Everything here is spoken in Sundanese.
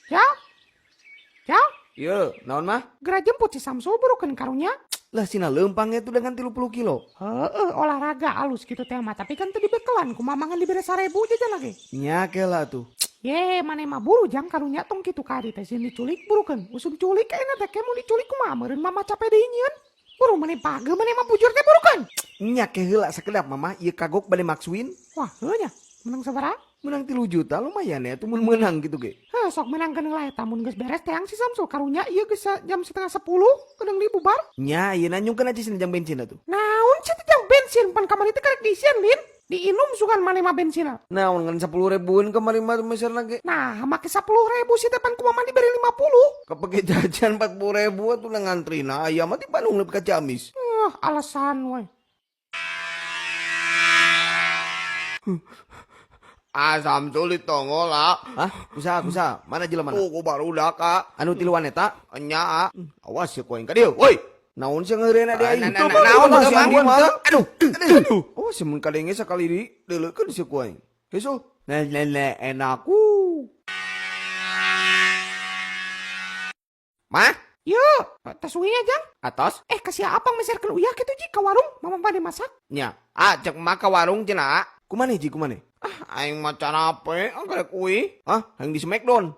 Ya. Ya, Ieu, naon mah? Geura jemput si Samsul, burukeun karunya. Lah, sina leumpang itu dengan 30 kilo. Heeh, olahraga alus gitu teh mah, tapi kan teu dibekelan ku mama, ngan dibere 1000 jajan lagi. Nya kela tuh. Ye, maneh mah buru, Jang, karunya, tong kitu ka teh, sieun diculik, burukeun. Usum culik kayaknya teh ke mun diculik kumaha meureun mama capek deui nyieun. Buru maneh page, maneh mah bujur teh, burukeun. Nya ke heula sakedap, Mama, ieu kagok bade maksuin. Wah, heuh nya. Menang sabaraha? Menang 3 juta, lumayan ya tuh mun menang gitu ge. Heh, sok menangkeun lah eta mun geus beres teang si Samsul, karunya, ieu geus jam 9.30, kedeung deui bubar. Nya ieu nyungkeun aja sina jang bensin atuh. Naon sih teh jang bensin, pan kamari teh karek diisian, lin. Diinum sugan maneh mah bensinna. Naon, ngan 10 ribuan kemarin mah meserna ge. Nah, make 10.000 sih teh, pan ku mama diberi 50. Kepake jajan 40 ribu atuh, na ngantrina ayam mah di Bandung nepi ka Ciamis. Eh, alasan we. Ah, Samsul ditongol lah. Hah? Kusaha, kusaha? Mana jelema? Tuh, ku barudak ka. Anu tiluan eta? Nya, ah. Awas ya ku aing ka dieu. Woi. Naon sih ngeureun ade aing? Nah, nah, nah, naon Naon teu, sih Mang? mah? Aduh, Aduh. Awas ya mun kadenge sakali di deuleukeun sia ku aing. Heso. Nah, nah, nah, enaku. Mah, Yo, tos suwi nya, Jang. Atos. Eh, kasih apang meserkeun uyah kitu, Ji, ka warung. Mama bade masak. Nya. Ah, cek mah ka warung cenah. Kumaneh, Ji, kumaneh? Ah, aing mah canape, ah karek uih. Hah? Hayang di Smackdown.